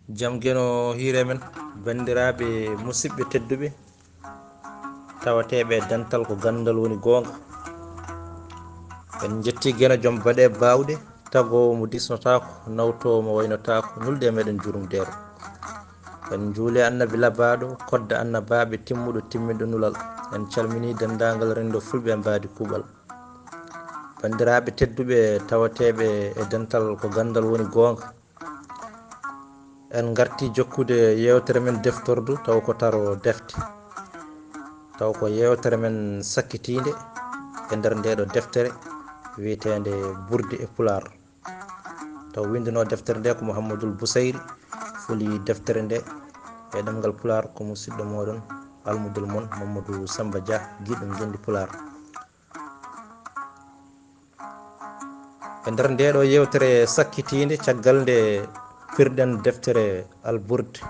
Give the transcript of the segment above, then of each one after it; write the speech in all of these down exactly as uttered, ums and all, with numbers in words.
Jam Geno hiire men, banndiraaɓe musidɓe tedduɓe, tawateeɓe e dental ko ganndal woni goonga. En njetti Geno joom baɗe baawɗe, tagoowo mo disnotaako, nawtoowo mo waynotaako, nulde e meɗen jurumdeero. En njuuli Annabi labaaɗo, kodda annabaaɓe, timmuɗo timminɗo nulal. En calminii denndaangal renndo fulɓe e mbaadi kuuɓal. Banndiraaɓe tedduɓe tawateeɓe e dental ko ganndal woni goonga. En ngarti jokkude yeewtere men deftordu, taw ko taro defte. Taw ko yeewtere men sakkitiinde e nder ndeeɗo deftere wiyeteende Burdi e Pulaar. Taw winndunoo deftere nde ko Muhammadul Busayri, fuli deftere nde e ɗemngal Pulaar ko musidɗo mooɗon, almudel mon Mamadou Samba Dia, giɗo ngenndi Pulaar. E nder ndeeɗo yeewtere sakkitiinde, caggal nde pirɗen deftere Al Burd,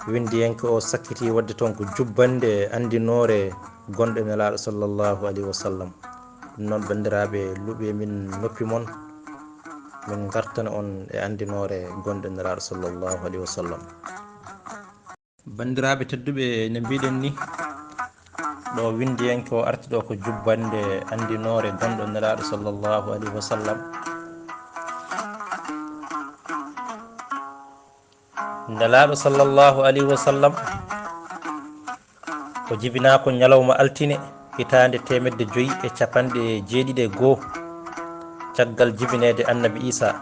winndiyanke o sakkiti waɗde toon ko jubbannde anndinoore gonɗo e Nelaaɗo sallallahu alayhi wa sallam. Ɗum noon, banndiraaɓe, luɓe min noppi mon, min ngartana on e anndinoore gonɗo e Nelaaɗo sallallahu alayhi wa sallam. Banndiraaɓe tedduɓe, no mbiɗen ni, ɗo winndiyanke o arti ɗo ko jubbannde anndinoore gonɗo Nelaaɗo sallallahu alayhi wa sallam. Nelaaɗo sallallahu alayhi wa sallam, o jibinaa ko ñalawma altine, hitaande teemedde joyi e capanɗe jeeɗiɗi e goo, caggal jibineede Annabi Iisaa.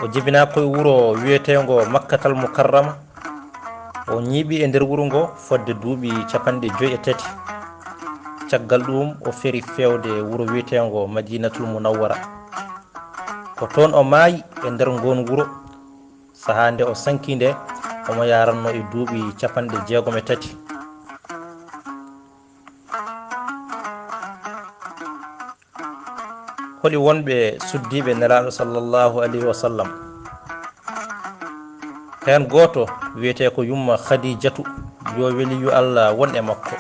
O jibinaa koye wuro wiyeteengo Makkatal Mukarrama. O ñiiɓi e nder wuro ngo fodde duuɓi capanɗe joyi e tati. Caggal ɗuum, o feri feewde wuro wiyeteengo Madinatul Munawwara. Ko toon o maayi e nder ngoon wuro. Sahaa nde o sankii nde, omo yaarannoo e duuɓi capanɗe jeegom e tati. Holi wonɓe suddiiɓe Nelaaɗo sallallahu alayhi wa sallam? Heen gooto wiyetee ko yumma Khadijatu, yo weliyu Allah won e makko.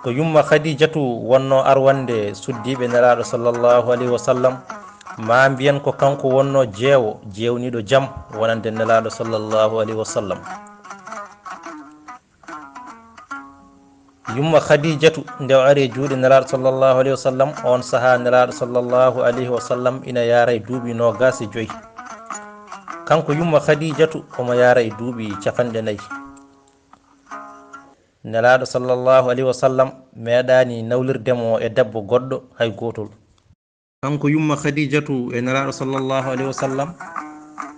Ko yumma Khadijatu wonnoo arwannde suddiiɓe Nelaaɗo sallallahu alayhi wa sallam, maa mbiyen ko kanko wonnoo jeewo, jeewniiɗo jam wonande Nelaaɗo sallallahu alayhi wa sallam. Yumma Khadijatu, nde o ari e juuɗe Nelaaɗo sallallahu alayhi wa sallam, oon sahaa Nelaaɗo sallallahu alayhi wa sallam ina yaara e duuɓi noogaas e joyi. Kanko yumma Khadijatu, omo yaara e duuɓi capanɗe nayi. Nelaaɗo sallallahu alayhi wa sallam meeɗaani nawlirde mo e debbo goɗɗo hay gootol. Kanko yumma Khadijatu e Nelaaɗo sallallahu alayhi wa sallam,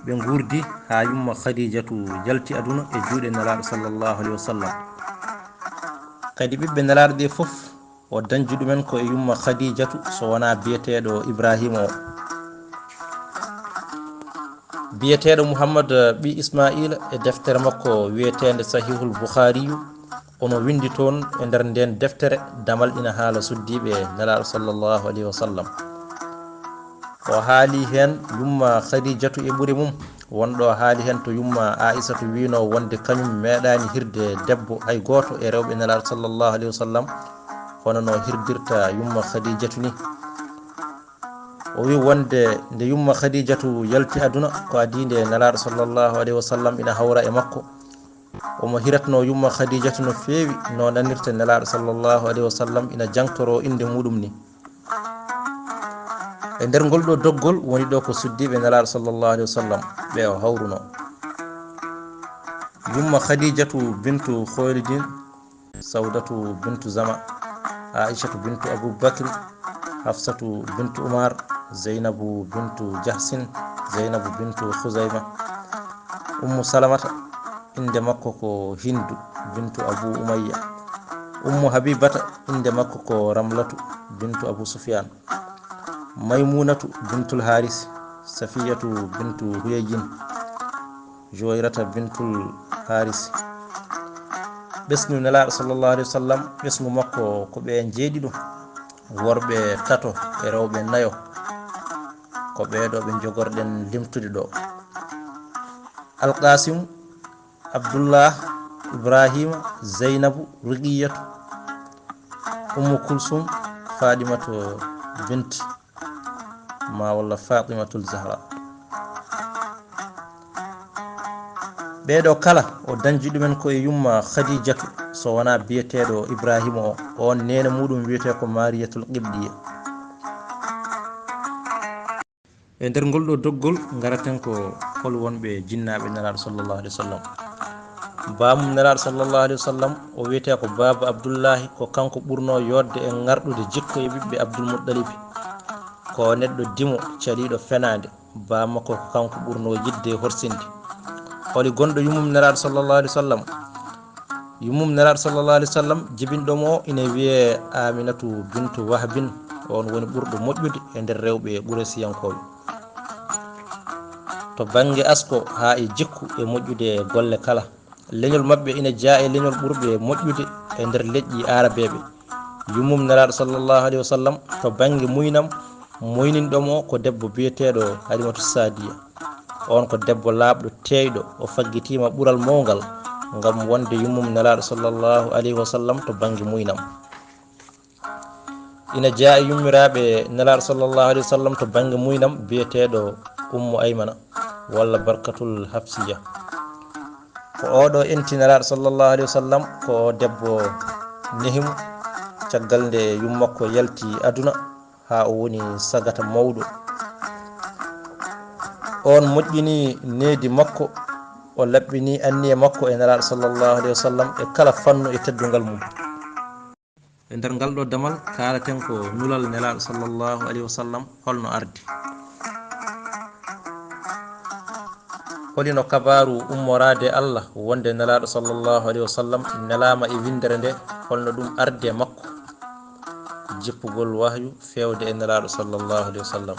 ɓe nguurdi haa yumma Khadijatu yalti aduna e juuɗe Nelaaɗo sallallahu alayhi wa sallam. Kadi ɓiɓɓe Nelaaɗo ɓe fof, o dañji ɗumen ko e yumma Khadijatu, so wonaa biyeteeɗo Ibrahima o. Biyeteeɗo Muhammad ɓii Ismaila e deftere makko wiyeteende Sahihul Bukhariyu, omo winndi toon e nder ndeen deftere, damal ina haala suddiiɓe Nelaaɗo sallallahu alayhi wa sallam. O haali heen yumma Khadijatu e ɓure mum, wonɗo haali heen to yumma Aisatu wiinoo wonde kañum meeɗaani hirde debbo hay gooto e rewɓe Nelaaɗo sallallahu alayhi wa sallam, hono no hirdirta yumma Khadijatu ni. O wi wonde nde yumma Khadijatu yalti aduna, ko adii nde Nelaaɗo sallallahu alayhi wa sallam ina hawra e makko. Omo hiratnoo yumma Khadijatu no feewi, no nanirta Nelaaɗo sallallahu alayhi wa sallam ina jangtoroo innde muɗum ni. E nder ngol ɗo doggol woni ɗo ko suddiiɓe Nelaaɗo sallallahu alayhi wa sallam ɓe o hawrunoo. Yumma Khadijatu bintu Khuwaylidin, Sawdatu bintu Zama, Aishatu bintu Abu Bakri, Hafsatu bintu Umar, Zeynabu bintu Jahsin, Zeynabu bintu Khuzayma, Ummu Salamata, innde makko ko Hindu bintu Abu Umayya, Ummu Habibata, innde makko ko Ramlatu bintu Abu Sufyan, Maymunatu bintul Haris, Safiyatu bintu Huyayyin, Juwayrata bintul Haris. Ɓesngu Nelaaɗo sallallahu alayhi wa sallam, ɓesngu makko ko ɓe njeeɗiɗo, worɓe tato e rewɓe nayo. Ko ɓee ɗo ɓe njogorɗen limtude ɗo. Alqasim, Abdullah, Ibrahima, Zeynabu, Ruqiyatu, Ummu Kulsum, Fadimatu binti. ma walla Fatimatul Zahra. Ɓeeɗo kala o dañji ɗumen ko e yumma Khadijatu, so wonaa biyeteeɗo Ibrahima o, on neene muɗum wiyetee ko Mariyatul Qibdiya. E nder ngol ɗo doggol, ngaraten ko hol wonɓe jinnaaɓe Nelaaɗo sallallahu alaihi wasallam. Baamum Nelaaɗo sallallahu alaihi wasallam, o wiyetee ko Baaba Abdullahi, ko kanko ɓurnoo yodde e ngarɗude jikko e ɓiɓɓe Abdul Muttalib. Ko neɗɗo dimo, caliiɗo fenaande. Baaba makko ko kanko ɓurnoo yiɗde e horsinde. Holi gonɗo yummum Nelaaɗo sallallahu alaihi wasallam? Yummum Nelaaɗo sallallahu alaihi wasallam, jibinɗo mo ina wiyee Aminatu bintu Wahbin. On woni ɓurɗo moƴƴude e nder rewɓe Quraysiyankooɓe. To bannge asko haa e jikku e moƴƴude e golle kala. Leñol maɓɓe ina jeyaa e leñol ɓurɓe moƴƴude e nder leƴƴi Aarabeeɓe. Yummum Nelaaɗo sallallahu alaihi wasallam, to bannge muynam, muyninɗo mo ko debbo biyeteeɗo Halimatu Saadiya. On ko debbo laaɓɗo, teeyɗo, o faggitiima ɓural mawngal ngam wonde yummum Nelaaɗo sallallahu alaihi wasallam to bannge muynam. Ina jeyaa e yummiraaɓe Nelaaɗo sallallahu alaihi wasallam to bannge muynam biyeteeɗo Ummu Aymana walla Barkatul Hafsiya. Ko oɗo enti Nelaaɗo sallallahu alaihi wasallam, ko o debbo nehimu, caggal nde yummakko yalti aduna haa o woni sagata mawɗo. On moƴƴini needi makko, o laɓɓini anniya makko e Nelaaɗo sallallahu alaihi wasallam e kala fannu e teddungal mum. E nder ngal ɗo damal, kaalaten ko nulal Nelaaɗo sallallahu alaihi wasallam holno ardi. Holino kabaaru ummoraade Allah wonde Nelaaɗo sallallahu alaihi wasallam nelaama e winndere nde, holno ɗum ardi e makko? Jippugol wahyu feewde e Nelaaɗo sallallahu alaihi wasallam.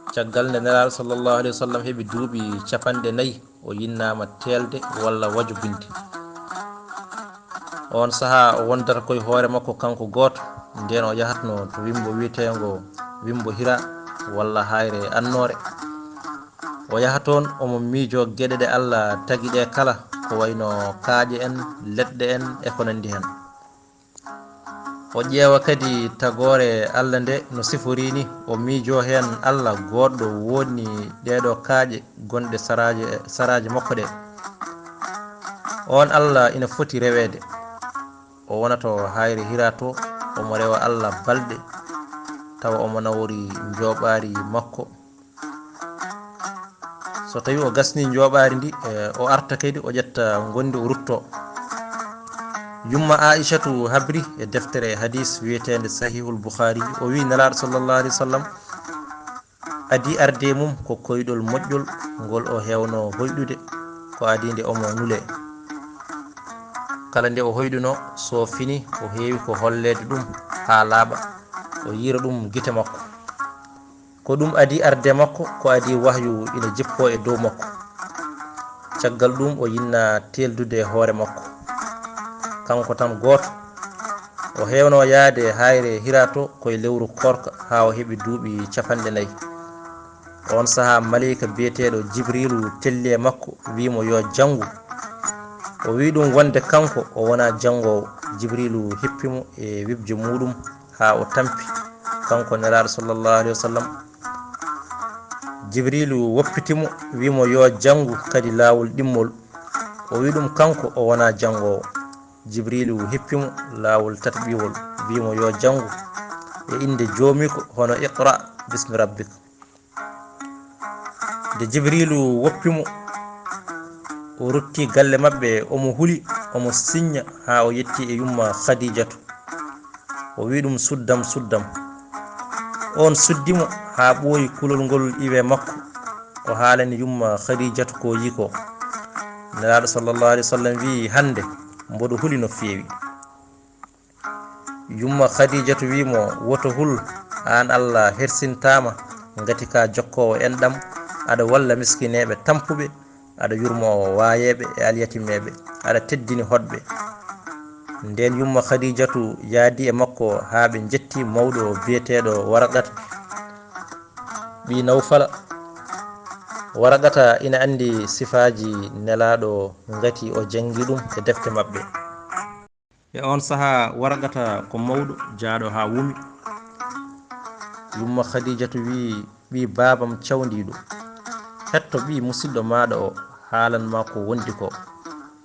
Caggal nde Nelaaɗo sallallahu alaihi wasallam heɓi duuɓi capanɗe nayi, o yinnaama teelde walla wajobinde. On sahaa o wondata koye hoore makko kanko gooto, ndeen o yahatno to wimbo wiyeteengo wimbo Hira walla Hayre Annoore. O yaha toon, omo miijoo geɗe ɗe Allah tagi ɗe kala, ko wayno kaaƴe en, leɗɗe en, e ko nanndi heen. O ƴeewa kadi tagoore Allah nde no siforii ni, o miijoo heen Allah goodɗo woodni ɗeeɗo kaaƴe gonɗe saraaje, saraaje makko ɗe. On Allah ina foti reweede. O wonato Hayre Hira to, omo rewa Allah balɗe, tawa omo nawori njooɓaari makko. So tawi o gasni njooɓaari ndi, eh, o arta kadi, o ƴetta ngondi, o rutto. Yumma Aishatu habri e deftere hadis wiyeteende Sahihul Bukhari, o wi Nelaaɗo sallallahu alaihi wasallam, adi arde mum ko koyɗol moƴƴol ngol o heewno hoyɗude, ko adi nde omo nule. Kala nde o hoyɗuno, so fini, o heewi ko holleede ɗum haa laaɓa, o yiira ɗum gite makko. Ko ɗum adi arde makko, ko adi wahyu ina jippoo e dow makko. Caggal ɗum, o yinna teeldude hoore makko. Kanko tan gooto. O heewno yahde Hayre Hira to koye lewru koorka haa o heɓi duuɓi capanɗe nayi. On sahaa, maleyka biyeteeɗo Jibriilu telli e makko, wi mo yo janngu. O wi ɗum wonde kanko o wonaa janngoowo. Jibriilu hippi mo e wibje muuɗum haa o tampi, kanko Nelaaɗo sallallahu alaihi wasallam. Jibriilu woppiti mo, wi mo yo janngu kadi laawol ɗimmol. O wi ɗum kanko o wonaa janngoowo. Jibriilu hippi mo laawol tataɓiwol, wi mo yo janngu e innde Joomiiko, hono iqra bismi rabbik. Nde Jibriilu woppi mo, o rutti galle maɓɓe, omo huli, omo siñña haa o yetti e yumma Khadijatu. O wi ɗum, suddam, suddam. On suddi mo haa ɓooyi kulol ngol iwe makko. O haalani yumma Khadijatu ko yi ko. Nelaaɗo sallallahu alaihi wasallam wi, hannde mboɗo huli no feewi. Yumma Khadijatu wi mo, woto hul, aan Allah hersintaama, ngati ka jokkoowo enɗam, aɗa walla miskineeɓe tampuɓe, aɗa yurmoo waayeeɓe e alyatimeeɓe, aɗa teddini hoɗɓe. Ndeen yumma Khadijatu yaadi e makko haa ɓe njetti mawɗo biyeteeɗo Waraqata ɓii Nawfala. Waraqata ina anndi sifaaji Nelaaɗo, ngati o janngi ɗum e defte maɓɓe. E oon sahaa, Waraqata ko mawɗo, jaaɗo haa wumi. Yumma Khadijatu wi'i, "Ɓii baabam cawndiiɗo, hetto ɓii musidɗo maaɗa o, haalan ma ko wondi ko."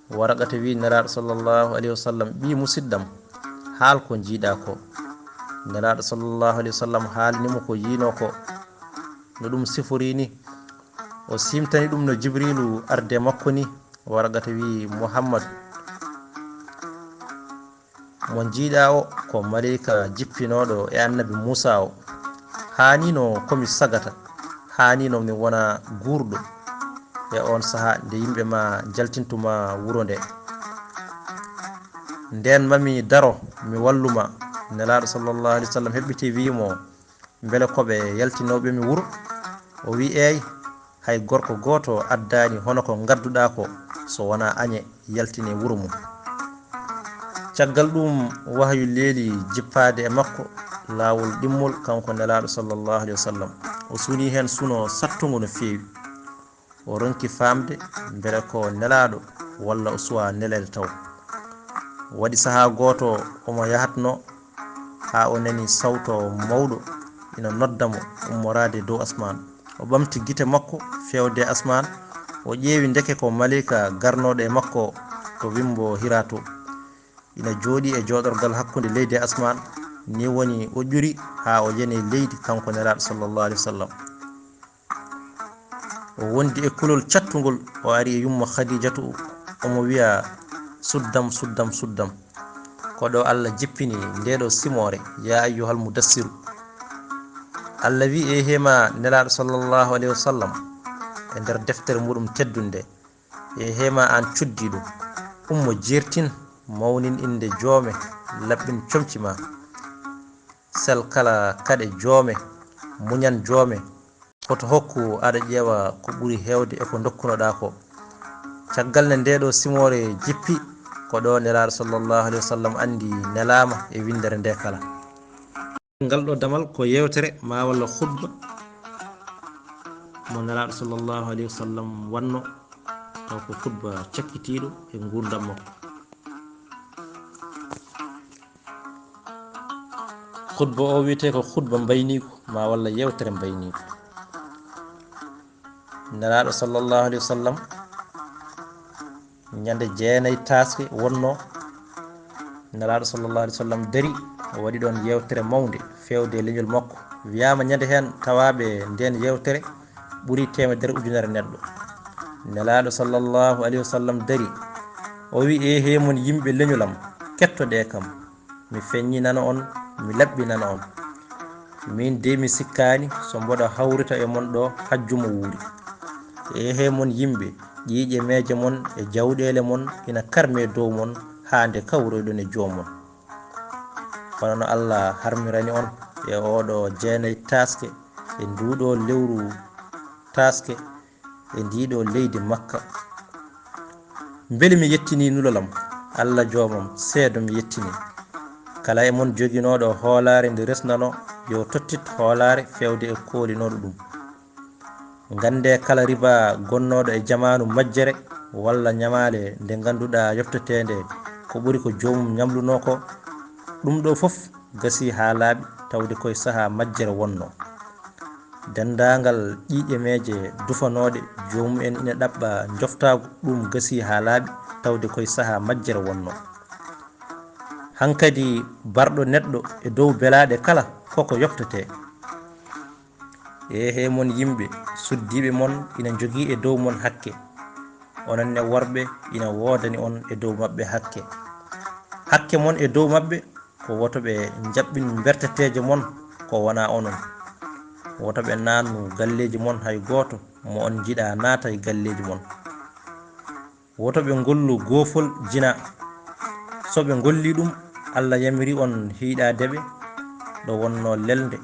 Waraqata wi'i Nelaaɗo sallallahu alayhi wa sallam, "Ɓii musidɗam, haal ko njiiɗaa ko." Nelaaɗo sallallahu alayhi wa sallam haalani mo ko yiinoo ko, no ɗum sifori ni. O siimtani ɗum no Jibriilu arde makko ni. Waraqata wi'i, "Muhammad, mo njiiɗaa o, ko maleyka jippinooɗo e annabi Muusaa o. Haanino ko mi sagata, haanino mi wona guurɗo e on sahaa nde yimɓe ma njaltintuma wuro nde. Nden ma mi daro, mi walluma." Nelaaɗo sallallahu alayhi wa sallam heɓɓiti wi'i mo, "Mbele ko ɓe yaltinooɓe mi wuro?" O wi'i, "Eey, hay gorko gooto addaani hono ko ngadduɗaa ko, so wonaa añe yaltine wuro mum." Caggal ɗum, wahayu leeli jippaade e makko laawol ɗimmol, kanko Nelaaɗo sallallahu alayhi wa sallam. O suunii heen suno saɗtungo no feewi. O ronki faamde mbele ko nelaaɗo walla o suwaa neleede taw. Waɗi sahaa gooto omo yahatno haa o nani sawto mawɗo ina nodda mo ummoraade dow asmaan. O ɓamti gite makko feewde e asmaan, o ƴeewi ndeke ko maleyka garnooɗo e makko to wimmbo Hiraa to. Ina jooɗii e jooɗorgal hakkunde leydi e asmaan, ni woni o ƴuri haa o yani leydi, kanko Nelaaɗo sallallahu alayhi wa sallam. O wondi e kulol cattungol, o ari e yumma Khadijatu, omo wiya, "Suddam, suddam, suddam. Ko ɗo Allah jippini nde ɗo simoore, yaa ayyuhal mudassiru." Allah wi, "E hema Nelaaɗo sallallahu alayhi wa sallam, e nder deftere muɗum teddunde, e hema aan cuddiiɗo, ummo jeertin, mawnin innde joome, laɓɓin comci ma, sel kala kaɗe joome, muñan joome, hoto hokku aɗa ƴeewa ko ɓuri heewde e ko ndokkunoɗaa ko." Caggal nde nde ɗo simoore jippi, ko ɗo Nelaaɗo sallallahu alayhi wa sallam anndi nelaama e winndere nde kala. Ngal ɗo damal ko yeewtere ma walla khutba mo Nelaaɗo sallallahu alayhi wa sallam wanno, taw ko khutba cakkitiiɗo e nguurndam makko. Khutba o wiyetee ko khutba mbayniigu ma walla yeewtere mbayniigu. Nelaaɗo sallallahu alayhi wa sallam ñande jeenayi taaske wonno. Nelaaɗo sallallahu alayhi wa sallam dari, o waɗi ɗoon yeewtere mawnde feewde e leñol makko. Wiyaama ñande heen tawaaɓe ndeen yeewtere ɓuri teemedere ujunere neɗɗo. Nelaaɗo sallallahu alayhi wa sallam dari, o wi, "Eehee mon yimɓe leñol am, kettoɗee kam. Mi feññinana on, mi laɓɓinana on. Miin dey mi sikkaani so mboɗo hawrita e mon ɗo hajju mo wuuri. Eehee mon yimɓe, ƴiiƴe meeje mon e jawɗeele mon ina karmee dow mon haa nde kawroyɗon e joomum. Hono no Allah harmirani on e ooɗo jeenayi taaske, e nduuɗo lewru taaske, e ndiiɗo leydi Makka. Mbele mi yettinii nulal am?" Allah joomam, seedo mi yettinii. Kala e mon joginooɗo hoolaare nde resnano, yo tottit hoolaare feewde e koolinooɗo ɗum. Nganndee kala riba gonnooɗo e jamaanu majjere walla ñamaale nde ngannduɗaa yofteteende ko ɓuri ko joomum ñamlunoo ko, ɗum ɗo fof gasii haa laaɓi tawde koye sahaa majjere wonnoo. Denndaangal ƴiiƴemeeje dufanooɗe joomum en ina ɗaɓɓa njoftaagu, ɗum gasii haa laaɓi tawde koye sahaa majjere wonnoo. Hankadi barɗo neɗɗo e dow belaaɗe kala koko yoftetee. Eehee mon yimɓe, suddiiɓe mon ina njogii e dow mon hakke. Onon ne worɓe, ina woodani on e dow maɓɓe hakke. Hakke mon e dow maɓɓe ko woto ɓe njaɓɓin mberteteeje mon ko wonaa onon. Woto ɓe naatnu galleeji mon hay gooto mo on njiɗaa naata e galleeji mon. Woto ɓe ngollu goofol jina. So ɓe ngolli ɗum, Allah yamiri on hiiɗaade ɓe ɗo wonnoo lelnde.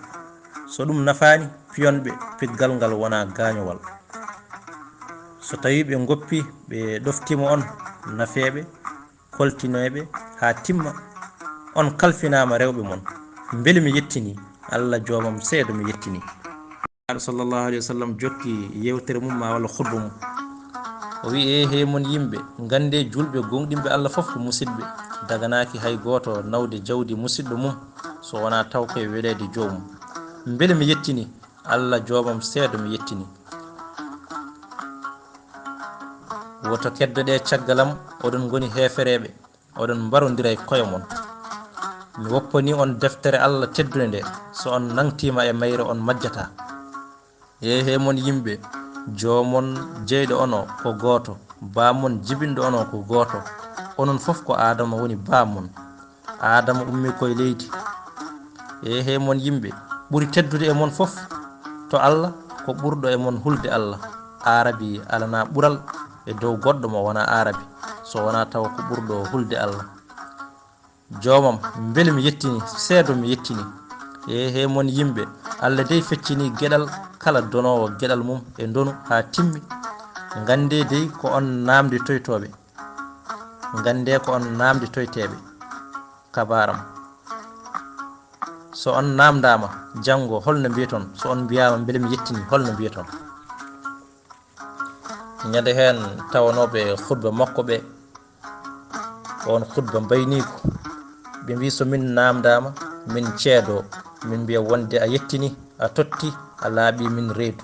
So ɗum nafaani, piyon ɓe piggal ngal wonaa gaañowal. So tawii ɓe ngoppi, ɓe ɗoftiima on, nafee ɓe, koltinee ɓe haa timma. On kalfinaama rewɓe mon. Mbele mi yettinii? Allah joomam seedo mi yettinii. Nelaaɗo sallallahu alayhi wa sallam jokki yeewtere mum ma walla khutba mum. O wi'i, "Eehee mon yimɓe, nganndee juulɓe gooŋɗinɓe Allah fof ko musidɓe. Daganaaki hay gooto nawde jawdi musidɗo mum so wonaa taw ko e weleede joomum." Mbele mi yettini? Allah joomam seedo mi yettini. Woto keddoɗe caggal am, oɗon ngoni heefereɓe, oɗon mbarondira e koyo mon. Mi woppani on deftere Allah teddunde nde, so on nangtima e mayre on majjata. He he mon yimɓe, joomon jeyɗo on o ko gooto, baamon jibinɗo on o ko gooto, onon fof ko Aadama woni baamon. Aadama ummi koye leydi. He he mon yimɓe, ɓuri teddude e mon fof to Allah ko ɓurɗo e mon hulde Allah. Aarabi alana ɓural e dow goɗɗo mo wona Aarabi, so wona tawa ko ɓurɗo hulde Allah. Joomam, mbele mi yettini? Seedo mi yettini. He he mon yimɓe, Allah dey feccini geɗal kala donoowo geɗal mum e ndonu haa timmi. Ngannde dey ko on naamnditoytooɓe. Ngannde ko on naamnditoyteeɓe. Kabaaram. So on naamndaama janngo, holno mbiyeton? So on mbiyaama mbele mi yettini, holno mbiyeton? Ñande heen tawanooɓe khutba makko ɓe, on khutba mbayniiko, ɓe mbi so min naamndaama, min ceedo, min mbiya wonde a yettini, a totti, a laaɓi min reedu.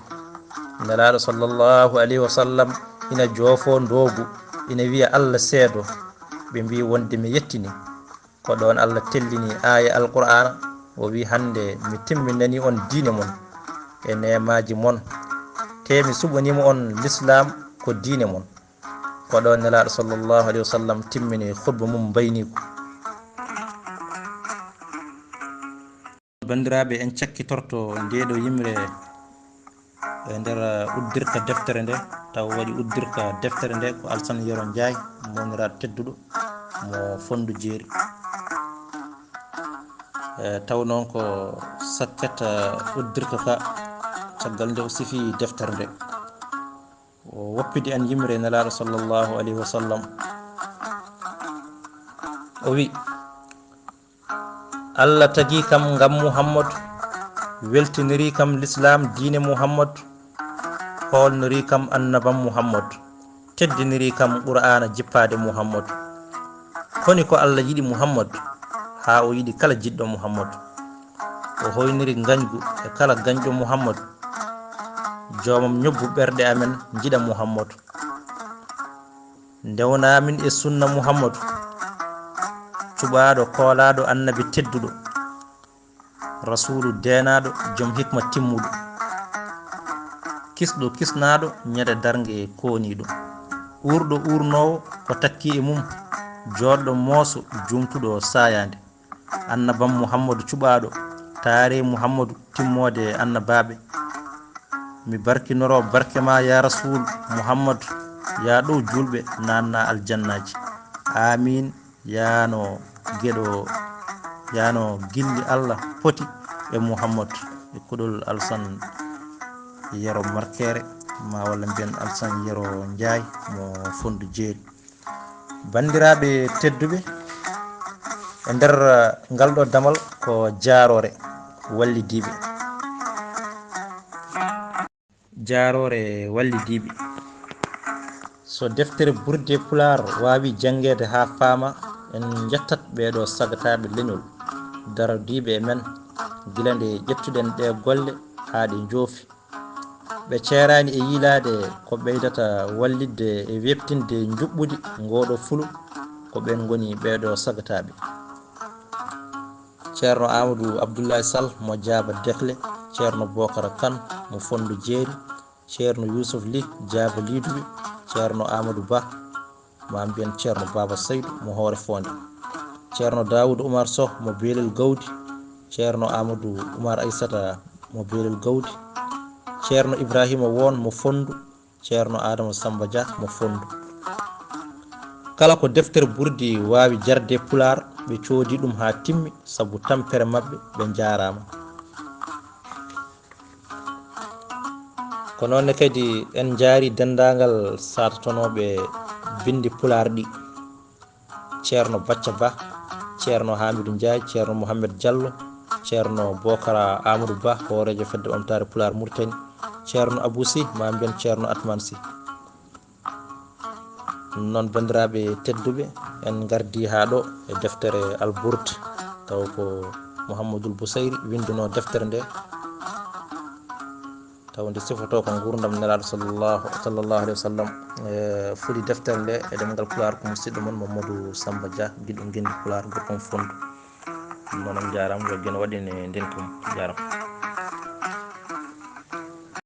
Nelaaɗo sallallahu alayhi wa sallam ina joofo ndoogu, ina wiya Allah seedo, ɓe mbi wonde mi yettini. Ko ɗoon Allah tellini aaya Alqur'aana, o wi hannde mi timminani on diine mon e neemaaji mon, te mi suɓaniima on lislaam ko diine mon. Ko ɗoon Nelaaɗo sallallahu alayhi wa sallam timmini khutba mum mbayniiko. Banndiraaɓe, en cakkitorto ndeeɗo yimre e nder uddirka deftere nde, taw waɗi uddirka deftere nde ko Alsan Yero Njaay, mawniraaɗo tedduɗo mo Fonndu Jeeri. E, taw noon ko sakket, e, uddirka ka, caggal nde o sifi deftere nde. O woppidi en yimre Nelaaɗo sallallahu alayhi wa sallam. O wi, Allah tagi kam ngam Muhammadu, weltiniri kam lislaam diine Muhammadu, hoolniri kam annabam Muhammadu, teddiniri kam Qur'aana jippaade Muhammadu. Koni ko Allah yiɗi Muhammadu, haa o yiɗi kala jiɗɗo Muhammadu. O hoyniri ngañgu e kala gañɗo Muhammadu. Joomam ñobbu ɓerɗe amen njiɗa Muhammadu. Ndewnaa min e sunna Muhammadu, cuɓaaɗo, koolaaɗo, annabi tedduɗo, rasuulu deenaaɗo, jom hikma timmuɗo, kisɗo kisnaaɗo, ñande darnge kooniiɗo, uurɗo uurnoowo ko takki e mum, jooɗɗo mooso, juumtuɗo saayaande. Annabam Muhammadu cuɓaaɗo, taare Muhammadu timmoode annabaaɓe. Mi barkinoro barke ma, ya Rasuul Muhammadu, ya ɗow juulɓe naanna aljannaaji. Aamiin. Yaano geɗo, yaano gilli Allah poti e Muhammadu e kuɗol Alsan Yero Markere, ma walla mbiyen Alsan Yero Njaay mo Fonndu Jeeri. Banndiraaɓe tedduɓe, e nder, eh, ngal ɗo damal ko jaaroore wallidiiɓe. Jaaroore wallidiiɓe. So deftere Burde Pulaar waawi janngeede haa faama, en njettat ɓee ɗo sagataaɓe leñol, darodiiɓe e men, gila nde ƴettuɗen ɗee golle haa ɗe njoofi. Ɓe ceeraani e yiilaade ko ɓeydata wallitde e weeɓtinde njuɓɓudi ngooɗo fulu, ko ɓeen ngoni ɓee ɗo sagataaɓe. Ceerno Aamadu Abdullaahi Sal mo Jaaba Dekle, Ceerno Bookara Kan mo Fonndu Jeeri, Ceerno Yuusuf Lih Jaaba Liiduɓe, Ceerno Aamadu Ba, ma mbiyen Ceerno Baaba Saydu mo Hoore Foonde, Ceerno Daawuda Umar Soh mo Beelel Gawdi, Ceerno Aamadu Umar Aysata mo Beelel Gawdi, Ceerno Ibrahiima Woon mo Fonndu, Ceerno Aadama Sammba Dia mo Fonndu. Kala ko deftere Burdi waawi jarde Pulaar, ɓe coodi ɗum haa timmi, sabu tampere maɓɓe, ɓe njaaraama. Ko noon ne kadi en njaari denndaangal saatatonooɓe binndi Pulaar ɗi. Ceerno Bacca Ba, Ceerno Hamidou Ndiaye, Ceerno Mohamed Diallo, Ceerno Bokara Amadou Ba, hooreejo Fedde Ɓamtaare Pulaar Mauritanie, Ceerno Abou Sy, ma mbiyen Ceerno Atman Sy. Noon, banndiraaɓe tedduɓe, en ngardii haa ɗo e deftere Al Burda, taw ko Mouhamadoul Bousayri winndunoo deftere nde. Taw nde sifoto ko nguurndam Nelaaɗo sallallahu, sallallahu alayhi wa sallam. E, fuli deftere nde e ɗemngal Pulaar ko musidɗo mon Mamadou Samba Dia, giɗo ngenndi Pulaar, gorko mo Fondu. Ɗum noon, on njaaraama, yo Geno waɗ en e ndeenka mum. Jaaraama.